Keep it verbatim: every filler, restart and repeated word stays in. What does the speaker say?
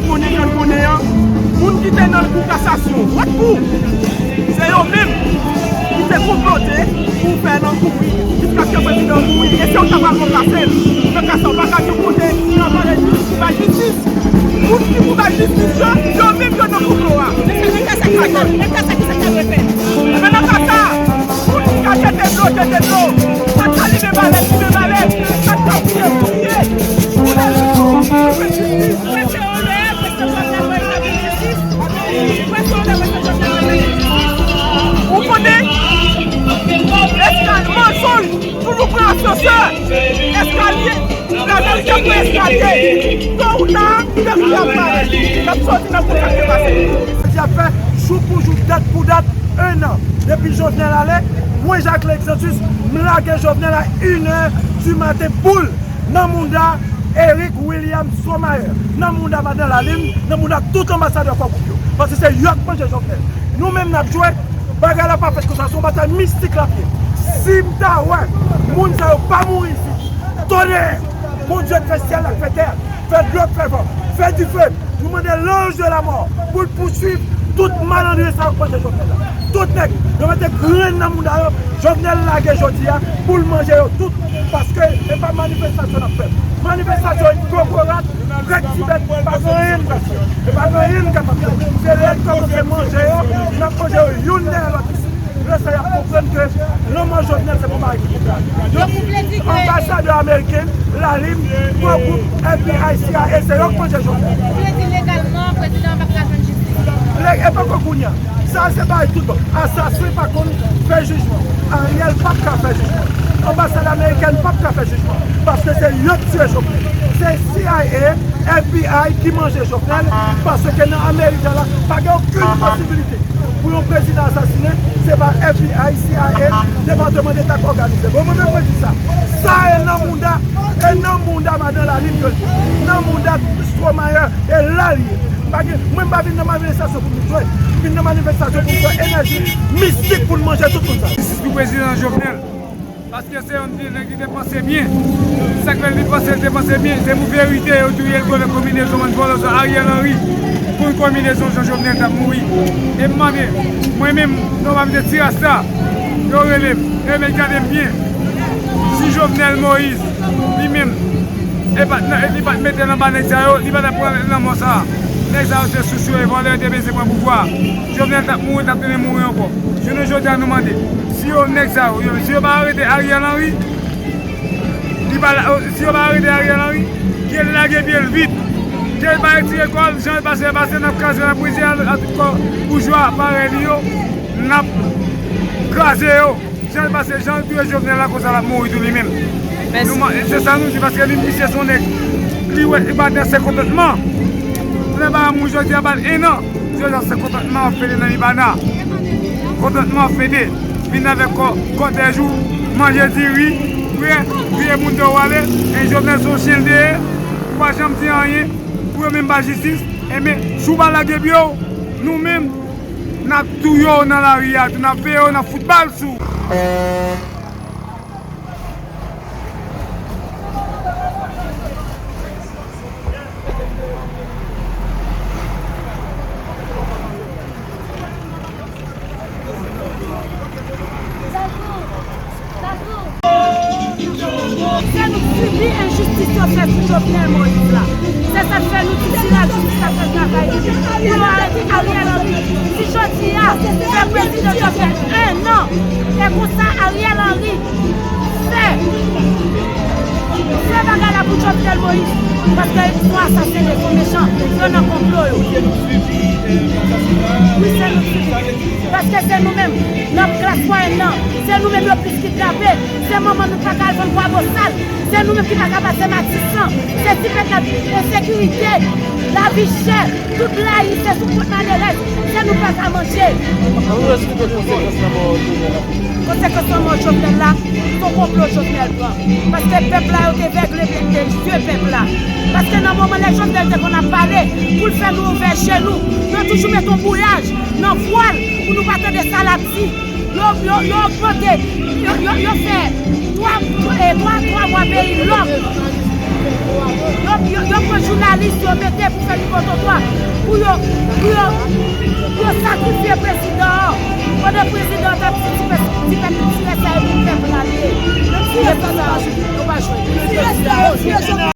Konnen jan l konnen an, moun ki te nan kou kasasyon, wòt kou, se yo menm ki te konplote pou fè nan kouri jiskaske prezidan an mouri. E se yo k ta pral ranplase l. Nan ka sa, w pa ka di kote nan palè jistis pou bay jistis. Moun ki pou bay jistis yo, yo menm yo nan konplo a. Men sa, men ka sa ki sa k ta, men ka sa ki sa k ta dwe fèt. Ebyen, nan ka sa, moun ki ka jete dlo, jete dlo. Sa k ta limen balèt, limen balèt. Sa k ta fouye, fouye. Pou lè nou fè jistis. Prese yo lè, prese yo lè, prese yo lè, prese yo lè. Ou konnen, eskal, mansonj, toujou pran asansè, eskalye. Lajistis pran eskalye. To ou ta, pèp la ap pale. N ap soti nan kou sa k te pase. Jodi a fè jou pou jou, dat pou dat, en an depi Jovenel ale. Mwen, Jacques Lexantus, m lage Jovenel a inè di maten boul nan mouda Eric William Somayer, nan mouda madan Lalime, nan mouda tout anbasadè Kò Gwoup yo. Paske se yo k manje Jovenel. Nou menm n ap jwe, bagay la pa fèt konsa, se yon batay mistik l ap ye. Si m ta wè moun sa yo pa mouri isit, tonè, Bondye k fè syèl la, k fè tè a, fè dlo, k fè van, fè dife, nou mande l'ange de la mort pou l pouswiv tout malandren sa yo k manje Jovenel la. Tout nèg yo mete grenn nan mouda yo, Jovenel lage jodi a pou l manje yo tout, paske se pa manifestasyon n ap fè. Manifestasyon kokorat, rèd tibèt, pa gen anyen n pral fè. Se pa gen anyen n kapab fè. Se rèd kòmanse manje yo, n ap manje yo youn dèyè lòt. Lè sa y ap konprann ke lanmò Jovenel se pa yon bagay ki konprann. Donk, anbasadè ameriken, Lalime, Kò Gwoup, F B I, C I A, se yo k manje Jovenel. Ou vle di legalman, prezidan an p ap ka jwenn jistis? E pa ko kounye a. Sa se bagay tout bon. Asasen pa konn fè jijman. Ariel p ap ka fè jijman. Anbasadè amerikèn p ap ka fè jijman. Paske se yo k tiye Jovenel. Se C I A, F B I ki manje Jovenel. Paske nan Amerik la, pa gen okenn posibilite pou yon prezidan asasinen, se pa F B I, C I A, Depatman Deta k òganize. Bon, mwen menm mwen di sa. Sa e nan mouda, e nan mouda madan Lalime yo ye. Nan mouda Stromayer, e la li ye. M pa gen, mwen m pa vin nan manifestasyon pou m jwe. M vin nan manifestasyon pou m jwe enèji mistik pou n manje tout moun sa. Jistis pou prezidan Jovenel. Paske se yon nèg ki te panse byen. Sa k fè li panse, li te panse byen, se pou verite yo touye l, gwo konbinezon bann vòlò sa, Ariel Henry, pou yon konbinezon jan Jovenel t ap mouri. E m mande, mwen menm, non pa m te ti rasta, yo rele m, e men gade m byen. Si Jovenel Moïse, li menm, e pa t nan, li pa t mete l anba nèg sa yo, li pa t ap pran lanmò sa. Nèg sa yo se sous yo, e vòlè yo te bezwen pran pouvwa. Jovenel t ap mouri, t ap tounen mouri ankò. Jounen jodi a nou mande, si yo nèg sa yo, yo, si yo pa arete Ariel Henry, li pa la, si yo pa arete Ariel Henry, ke l lage pye l vit. Ke l pa retire kò l, jan l pase, pase, n ap kraze, n ap brize a, a tout kò boujwa parèy li yo, n ap kraze yo. Jan l pase, jan l touye Jovenel la, konsa l ap mouri tou li menm. Mèsi. Nou man-, se sa nou di, paske li, misye se yon nèg, li wè, li pa nan se kontantman. Lè ba moun jodi a ba l en an, jodi a se kontantman ap fete nan Libana. Kontantman ap fete. Vin avèk kò, kòtèj ou, manje diri, prè, touye moun dèyè w ale, e Jovenel se yon chen l te ye, ou pa janm di anyen, pou yo menm ba jistis, enben, si w pa lage pye w, nou menm, n ap touye w nan lari a tou, n ap veye w, n ap fout bal sou ou. Se nou k sibi enjistis yo fè sou Jovenel Moïse la. Se sa k fè nou di si lajistis ap fè travay li, pou yo arete Ariel Henry. Si jodi a, se prezidan yo fè en an, e konsa Ariel Henry fè, fè bagay la pou Jovenel Moïse, paske se yon asasen, se yon mechan, yo nan konplo yo. Wi, se nou k sibi. Paske se nou menm, nan klas mwayèn nan, se nou menm yo plis kidnape, se manman nou pa ka al vann bwa bosal, se nou menm ki pa ka pase Matisan, se ti pèp la, ensekirite, lavi chè, tout blayi, se sou kont malerèz, se nou pa ka manje. An nou esplike konsekans lanmò Jovenel la pou nou. Konsekans lanmò Jovenel la, se yon konplo Jovenel pran. Paske pèp la, yo te vègle de zye pèp la. Paske nan moman lè Jovenel te konn ap pale, pou l fè nou ouvè je nou, yo toujou met yon bouyaj nan vwal pou nou pa tande sa l ap di. Yo, yo, yo ogmante, yo, yo, yo fè twa, eh, twa, twa mwa peyi lòk. Yo, yo, yo pran jounalis, yo mete pou fè mikwotwotwa, pou yo, pou yo, pou yo sakrifye prezidan an. Pandan prezidan an t ap di ti pèp, ti pèp, ti rès la e pou pèp la li ye. Menm si rès la, nou pa jwenn. Ti rès la, yo, yo,